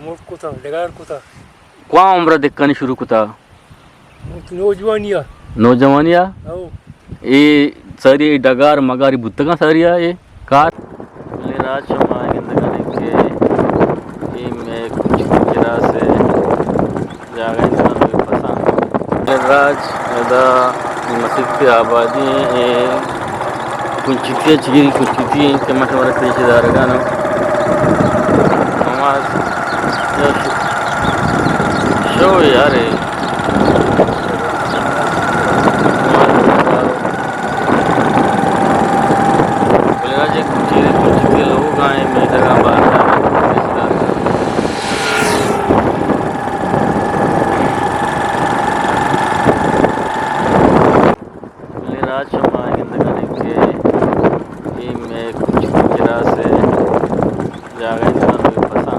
مرد کتا، ڈگار کتا۔ کواں عمر ءَ دھکانی شروع کتا؟ نوجوانی ءَ۔ نوجوانی ءَ؟ او۔ اے ساری ڈگار مگاری بوتگاں ساری ءَ اے کار؟ بلے راج شما گندگانے کہ اے مئے کچک کراس ءِ جاگہ انسان بے پساں۔ بلے راج ادا مسیت ءِ آبادی ایں، اے کنچتی ءِ چیری کنچتی ایں کہ من شمارا پیش دارگاں۔ نماز شو یارے۔ بلے راج یک چیرے کنچتی لوگ آئیں، میدگاں بازار۔ بلے راج شما گندگانے کہ اے مئے کچک کراس ءِ جاگہ انسان بے پساں۔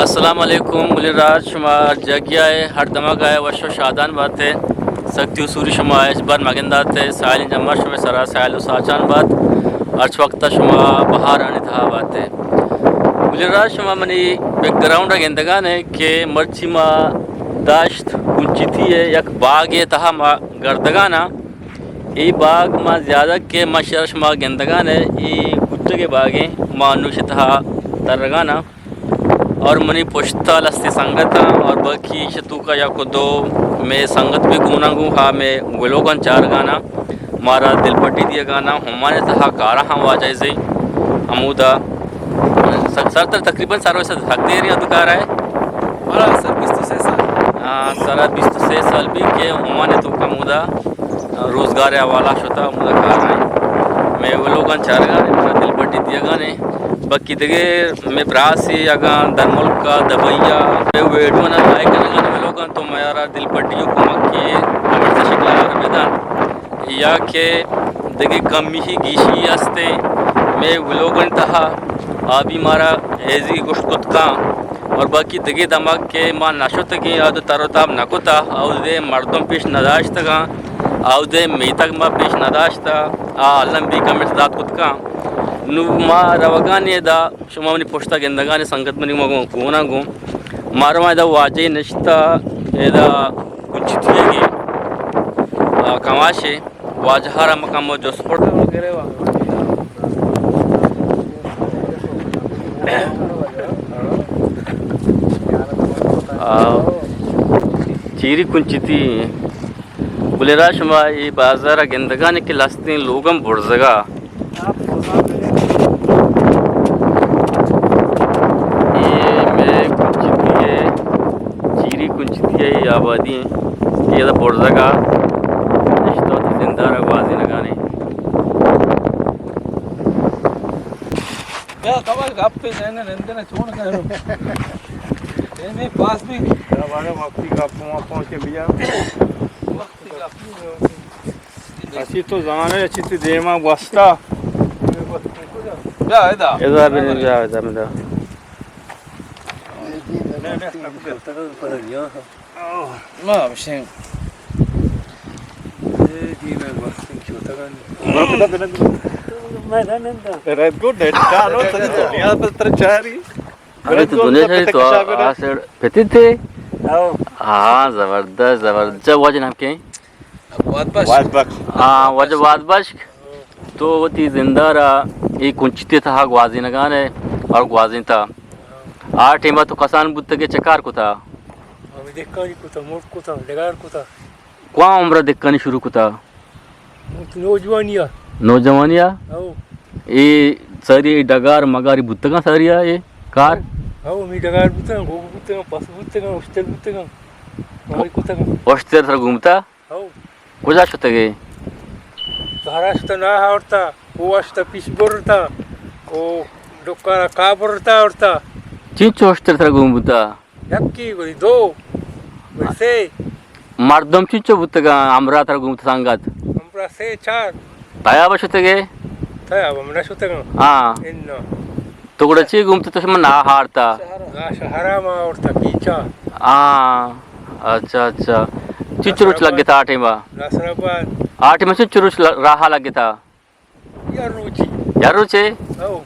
السلام علیکم، گلیں راج شما جاگہ ءَ ہر دمگ ءَ وش ءُ شادان بات ئے۔ سکتی ءُ سوری شما ہچبر مگندات ئے۔ ساہیلیں جمبر شمئے سرا ساہیل ءُ ساچان بات۔ ہرچ وقت ءَ شما بہارانی تہا بات ئے۔ گلیں راج شما منی بیک گراؤنڈ ءَ گندگانے کہ مرچی ما داشت کنچتی ءِ یک باگے تہا ما گردگاناں۔ اے باگ ما زیادہ کہ ما شر شما گندگانے، اے کچک ءِ باگیں، ما انوش تہا ترگاناں۔ اور منی پشتا لستے سنگتاں اور باقی ایش توکا یک و دو مئے سنگت بھی گوناں گوں، ہا مئے ولوگاں چارگاناں، مارا دلپٹی دیگاناں، ہمانے تہا کارا ہم واجہ زی ہمودا سک-، سر تر تقریباً سر ویسا تک دیر یا دکار ہے۔ مارا سر بیست و سہ سال۔ ہاں، سر بیست و سہ سال بھی کہ ہمانے توکا ہمودا روزگار ءِ حوالہ شتا، ہمودا کار ءَ۔ مئے ولوگاں چارگانے، مارا دلپٹی دیگانے۔ باقی دگہ مئے براسے اگاں در ملک ءَ، دبئی ءَ، مئے ویڈیو نا لائک کنگانے ولوگاں تو مارا دلپٹی و کمکی ہمیشہ شکل ءَ بدان۔ یا کہ دگہ کمی گیشی ہستے مئے ولوگاں تہا، آ بھی مارا ایزی گوشت کت کن۔ اور باقی دگہ دمگ کہ ما نہ شتگیں، اود تر و تاب نہ کتا، اودے مردم پیش نہ داشتگاں، اودے میتگ ما پیش نہ داشتا، آ الم بھی کمنٹ دات کت کن۔ نو ما روگانے ادا، شما منی پشتا گندگانے، سنگت منی ما گوں، گونا گوں۔ ما رواں ادا واجہ نشتا، ادا کچھ تھیگی، آ، کماشے۔ واجہ ءَ را مکن ما جست پرس۔ آ، چیری کنچتی۔ بلے را شما اے بازار ءَ گندگانے کہ لستیں لوگ ہم برزگا۔ اے مئے کنچتی ءِ، چیری کنچتی ءِ آبادی ایں۔ اے ادا برزگا نشتہ وتی زندار ءَ گوازینگانے۔ بیا کمال گپ پہ جائیں، نندن چون کرو۔ اے میں پاس بھی۔ بارے وقتی گپ ہوا پہنچے بیا۔ وقتی گپ۔ اسی تو زانے اچھی تی دیما گوستا۔ بیا ادا۔ ادا بنی بیا ادا بنی۔ ما بشین۔ ریڈ گڈ ہے، ڈالو تو دنیا پر تر چاری۔ ارے تو دنیا چاری تو آسڑ پتی تھے۔ ہاں، زبردست، زبردست۔ واجہ نام کیا ہے؟ واد بخش۔ واد بخش۔ ہاں، واجہ واد بخش۔ تو وتی زندار ءَ اے کنچتی تہا گوازینگانے اور گوازینتا۔ آ ٹیما تو کسان بوتگے، چہ کار کتا؟ ہمے دہکانی کتا، مرد کتا، ڈگار کتا۔ کواں عمر ءَ دہکانی شروع کتا؟ نوجوانی ءَ۔ نوجوانی ءَ؟ ہو۔ اے ساری ڈگار مگاری بوتگاں ساری ءَ اے کار؟ ہو، ہمے ڈگار بوتگاں، گوگ بوتگاں، پس بوتگاں، اشتر بوتگاں۔ ہمے کتگاں۔ اشتر سر گومتا؟ ہو۔ کجا شتگے؟ سہارا شتا ناہ آورتا، او اشتا پیش برتا، او ڈکارا کا برتا آورتا۔ چینچو اشتر ترا گون بوتا؟ یکی گڑی دو۔ بلے سے۔ مردم چنچو بوتگاں، ہمراہ ترا گوں سنگت؟ ہمراہ سے چار۔ تیاب شتگے؟ تیاب ہم نہ شتگاں۔ ہاں۔ اناں۔ تو گڑا چی گومت تو شما نہ ہارتا؟ نہ شہرا ما اورتا کیچا۔ ہاں۔ اچھا، اچھا۔ چنچو روچ لگتا آ ٹیما؟ ناصر آباد۔ آ ٹیما چنچو روچ ل-، راہ لگتا؟ یا روچی۔ یا روچے؟ او۔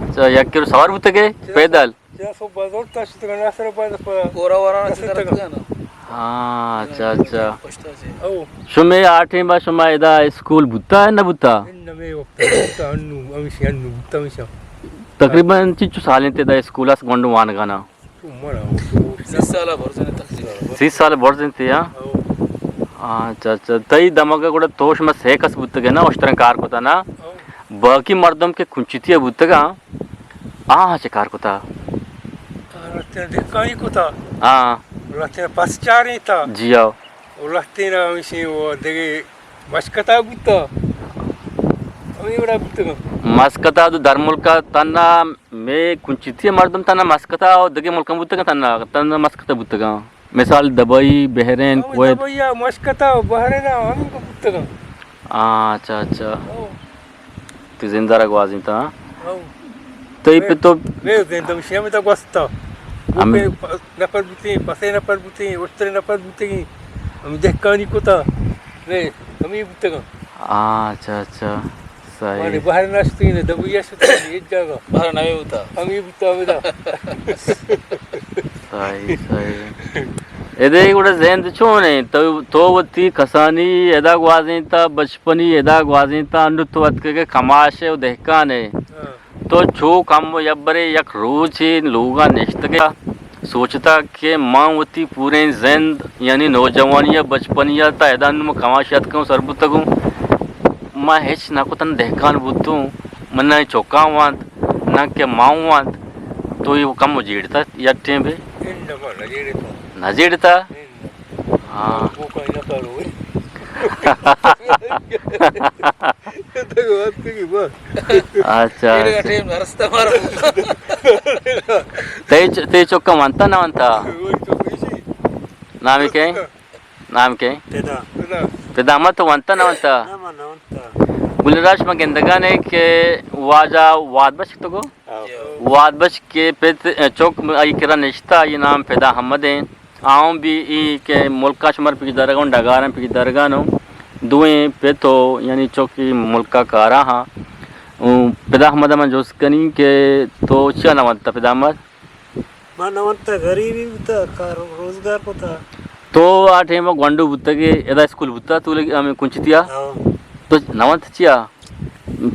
اچھا، یک کلو سوار بوتگے؟ چرا؟ پیدل؟ چرا سو بازور تا شتگا ناصر آباد پا۔ گورا ورا رسیدگا۔ رسیدگا نا۔ ہاں، اچھا، اچھا۔ پشتا چے۔ او۔ شمے آ ٹیما شما ادا اسکول بوتا ہے نہ بوتا؟ نمے وقت بوتا، انو، ہمیشہ انو بوتا، ہمیشہ۔ تقریباً چنچو سالیں تے دا اسکول اس گونڈو وانگانا؟ سی سال ءَ برز انت تقریباً۔ سی سال ءَ برز انت، ہاں؟ او۔ ہاں، اچھا، اچھا۔ تئی دمگ ءَ گڑا تو شما سہ کس بوتگ ئے نا، اشتریں کار کتا نا؟ او۔ باقی مردم کہ کنچتی ءَ بوتگ آں، آہاں چہ کار کتا؟ آ، لہتیں دہکانی کتا۔ ہاں۔ لہتیں پس چارینتا۔ جی ہاں۔ او لہتیں ہمیشی و دگہ مسکتا بوتا۔ ہمے وڑا بوتگاں۔ مسکتا تو درملکا تنا مے کنچتی مردم تنا مسکتا و دگہ ملکاں بوتگاں، تنا، تنا مسکتا بوتگاں۔ مثال دبئی، بحرین، ہاں، کویت۔ دبئی ءَ، مسکت ءَ، بحرین ءَ، ہمینگو بوتگاں۔ آ، اچھا، اچا۔ ہو۔ تو زندہ را گوازینتا، ہاں؟ ہو۔ تو ای پہ تو بے زندہ مشی ہمیں تا گوستا۔ ہمیں۔ گوکے پ-، نفر بوتیں، پسے نفر بوتیں، اشترے نفر بوتیں۔ ہم دہکانی کتا۔ بے، ہمیں بوتگاں۔ آ، اچھا، اچھا۔ صحیح۔ مانے بہر نہ شتیں، نہ دبئی ءَ شتیں، ہچ جاگہ۔ بہر نہ بوتا۔ ہمے بوتا ہمدا۔ صحیح، صحیح۔ ادے گڑا زند چون انت؟ تو، تو وتی کسانی ادا گوازینتا، بچپنی ادا گوازینتا، انو تو اتکگے کماش ئے و دہکان ئے۔ ہاں۔ تو چو کم و یبرے یک روچے لوگا نشتگے۔ سوچتا کہ من وتی پوریں زند، یعنی نوجوانی ءَ بچپنی ءَ تا ادا نوں من کماش اتکوں سر بوتگوں، من ہچ نہ کتن، دہکان بوتوں، من نہ چکاں وانت، نہ کہ ماں وانت، تو یہ کم جیڑتا یک ٹیم بے؟ اناں، من نہ جیڑتا۔ نہ جیڑتا؟ اناں۔ ہاں۔ اچھا، اچھا۔ تئی چ-، تئی چکا ونتا نہ ونتا؟ نامی کئے؟ نام کئے؟ پدا۔ پدا احمد تو ونتا نہ ونتا؟ نہ، من نہ ونتا۔ گل راش ما گندگانے کہ واجہ واد بشک تو گو؟ ہاں۔ واد بشک کے پت چک آئی کرا نشتا، آئی نام پدا احمد ہیں۔ آؤں بھی ای کہ ملکا شمار پکی درگاں، ڈگاراں پکی درگاں نو۔ دوئیں پت ہو، یعنی چک ای ملکا کارا ہاں۔ اوں پدا احمد من جست کنی کہ تو چیا نہ ونتا پدا احمد؟ من نہ ونتا، غریبی بوتا، کار روزگار کتا۔ تو آ ٹائم گونڈو بوتگے، ادا اسکول بوتا، تو لگی ہمیں کنچتیا؟ ہاں۔ تو نہ ونت چیا؟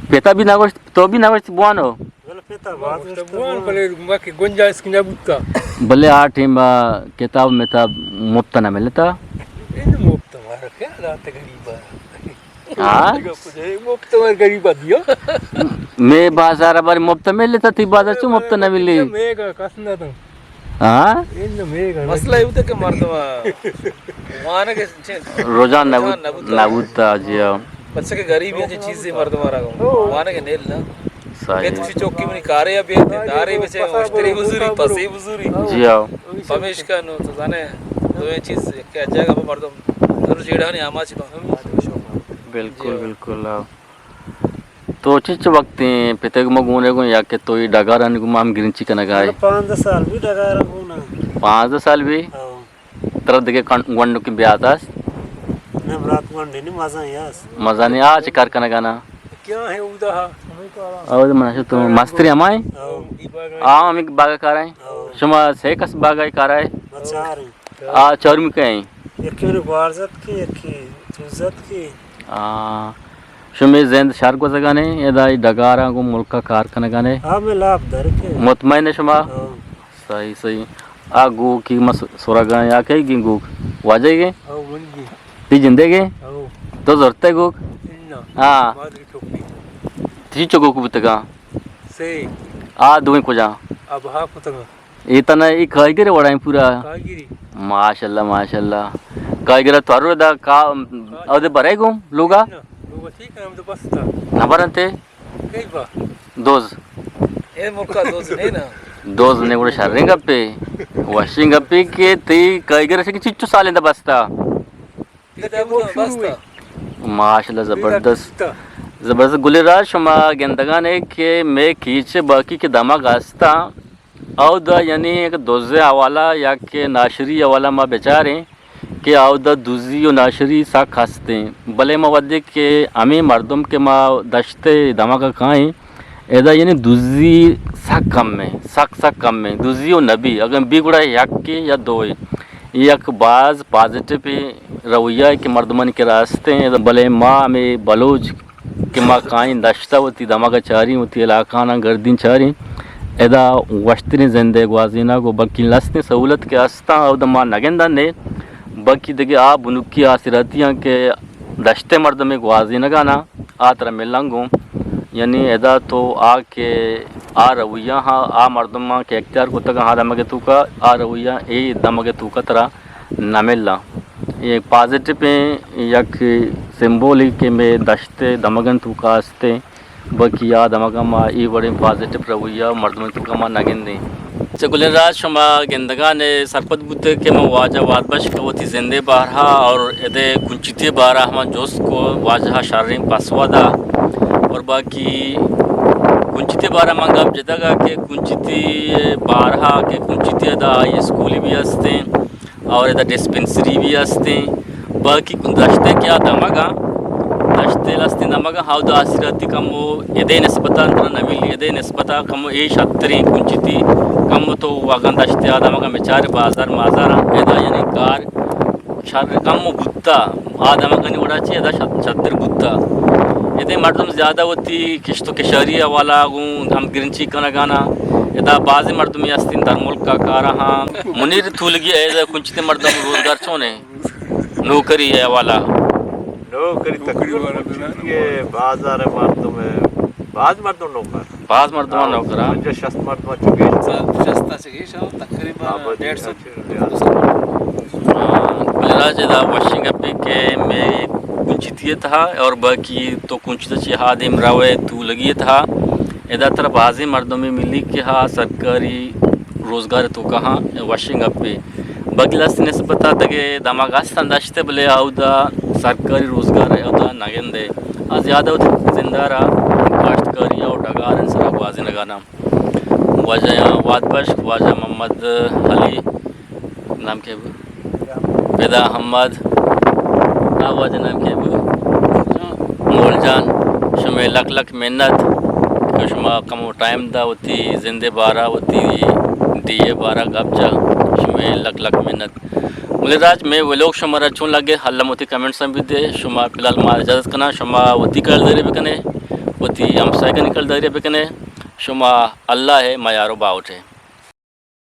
پتا بھی نہ گوشت، تو بھی نہ گوشت بوانو؟ بلے پتا باز گوشت بوان، بلے ما کہ گنجائش کہ نہ بوتا۔ بلے آ ٹائم کتاب متاب مفت نہ ملتا؟ مفت مارا کیا داتا غریبا؟ ہاں؟ مفت مار غریب آدمی ہو۔ مے بازار بار مفت ملتا، تی بازار چو مفت نہ ملی؟ مے کا کس نہ تھا۔ ہاں؟ ان مے کا مسئلہ یہ ہوتا کہ مردم وانگ رجحان نہ بوت، نہ بوتا، جی ہاں۔ بچہ کہ غریب یا چیزیں مردم آرا گو۔ وانگ نیل نا۔ صحیح۔ پت چی چوکی منی کارے ابھی دارے بچے، اشتری بزوری، پسی بزوری۔ جی ہاں۔ پمیشکا نو تو زانے، دوئیں چیز کہ جگہ پر مردم در جیڑانی آماچ با۔ بالکل، جی ہاں۔ بالکل، ہاں۔ تو چچ وقت پتگ ما گونے گون یا کہ تو ای ڈگارانی گون ہم گرنچی کنگا ہے؟ پانزدہ سال بھی ڈگارا گونا۔ پانزدہ سال بھی؟ ہاں۔ ترا دگہ کن-، گونڈو کی بیات است؟ نہ برات گونڈے نی مزن یاس۔ مزن آ چہ کار کنگا نا؟ کیا ہے اودا؟ او من شو تو مستری ہمائیں؟ ہاں۔ آ ہمیں باغ کارائیں۔ ہاں۔ شما سے کس باغ کارائے؟ بچار ہیں۔ آ چارمی کئے؟ یکی منی گوارزت کی، یکی چوزت کی۔ آ، شمے زند شر گوزگانے، ادا ای ڈگاراں گوں ملکا کار کنگانے۔ ہاں، میں لاپ در کے۔ مطمئن شما؟ ہاں۔ صحیح، صحیح۔ آ گوکی مس-، سرگاں یا کئی گی گوک؟ واجہ گی؟ ہاں، من گی۔ تی جندے گی؟ ہاں۔ تو زرتے گوک؟ اناں۔ ہاں۔ تی چو گوک بوتگا؟ سے۔ آ دوئیں کجا؟ ابہا کتگا۔ اے تنا اے کائیگر وڑائیں پورا۔ کائیگری۔ ماشاءاللہ، ماشاءاللہ۔ کائیگر تو ہر دا کا، اودے برے گو لوگا؟ نہ، لوگا ٹھیک ہے، ہم تو بس تا۔ نہ برنتے؟ کئی با؟ دوز۔ اے ملکا دوز نہیں نا۔ دوز نے گڑا شریں گپے، وشیں گپے کہ تئی کائیگر شکی چچو سالیں دا بستا۔ ماشاءاللہ، زبردست، زبردست۔ گل راج، شما گندگانے کہ مے کیچ باقی کہ دمگ ہستا، اودا یعنی یک دوزے حوالہ یا کہ ناشری حوالہ ما بچاریں کہ اودا دزی و ناشری سک ہستیں، بلے ما وھدے کہ ہمے مردم کہ ما دشت دمگ کائیں، ادا یعنی دزی سک کم ایں، سک سک کم ایں، دزی و نبی، اگر بی گڑا یکے یا دوئے، یک باز پازیٹیو رویہ اے کہ مردمانی کرا ہستیں، بلے ما ہمے بلوچ کہ ما کائیں دشتا وتی دمگا چاریں، وتی علاقاناں گردیں چاریں، ادا وشتریں زندے گوازینگ و بلکیں لستیں سہولت کہ ہستاں، اودا ما نگندن نے، بلکیں دگہ آ بنکی آسراتیاں کہ دشتے مردمے گوازینگانا آ ترا ملنگ اوں۔ یعنی ادا تو آ کہ آ رویہ ہاں، آ مردماں کہ اختیار کتگاں آ دمگے توکا، آ رویہ اے دمگے توکا ترا نہ ملاں۔ اے پازیٹیو ایں، یک سمبولے کہ مے دشت دمگن توکا ہستیں، بلکہ آ دمگاں ما اے وڑیں پازیٹیو رویہ مردمانی توکا ما نہ گندیں۔ چہ گلیں راج، شما گندگان سرپد بوتے کہ من واجہ واد بخش کہ وتی زندے بارہا اور ادے کنچتی بارہا من جست کو، واجہ شریں پسوا دا۔ اور باقی کنچتی بارہا من گپ جتگا کہ کنچتی بارہا کہ کنچتی ادا ہائی اسکولی بھی ہستیں اور ادا ڈسپنسری بھی ہستیں۔ باقی دشتے کہ آ دمگاں، دشتے لستیں دمگاں، ہاودا آسراتی کمو ادے نسبتا ترا نہ ملی، ادے نسبتا کمو اے شتریں کنچتی، کمو تو اگاں دشتے آ دمگاں بچارے بازار مازاراں، ادا یعنی کار شر کمو بوتا، آ دمگانی وڑا چی ادا شت-، شتر بوتا۔ ادے مردم زیادہ وتی کشت و کشاری حوالہ گوں ہم گرنچی کنگانا، ادا بازیں مردمی ہستیں در ملک کا کارا ہاں۔ منیر تولگی اے کنچتی مردم روزگار چونے؟ نوکری ءِ حوالہ۔ نوکری تقریباً چونکہ بازار ءِ مردم ءَ، باز مردم نوکر۔ باز مردم نوکر، ہاں۔ پنجاہ شست مردم چو گیش۔ شست ءَ چہ گیش، ہاں، تقریباً آبادی ڈیڑھ سو۔ ہاں، بلے راج ادا وشیں گپے کہ مے کنچتی ءِ تہا اور باقی تو کنچتی ءَ چہ ہا دیم روئے تولگی ءِ تہا، ادا ترا بازیں مردمے ملی کہ ہا سرکاری روزگار ءِ توکا ہاں، وشیں گپے۔ باقی لست نسبت ءَ دگہ دمگ است انت دشت ءَ، بلے اودا سرکاری روزگار ءَ اودا نہ گندے۔ آ زیادہ وتی زندہ را کاشتکاری ءُ ڈگار ءِ سرا گوازینگ ءَ نہ۔ واجہ واد بخش، واجہ محمد علی، نام کے بو؟ فدا احمد۔ آ واجہ نام کے بو؟ مول جان۔ شمے لک لک منت کہ شما کمو ٹائم دا وتی زندے بارا، وتی ڈیہہ بارا گپ جا، شمے لک لک منت۔ ملے راج، مے ویلوگ شمارا چون لگے، الم وتی کمنٹس ہم بدے۔ شما فی الحال ما اجازت کناں، شما وتی کلداری بکنے، وتی ہمسائگانی کلداری بکنے۔ شما اللہ ءِ میار و باہوٹ ئے۔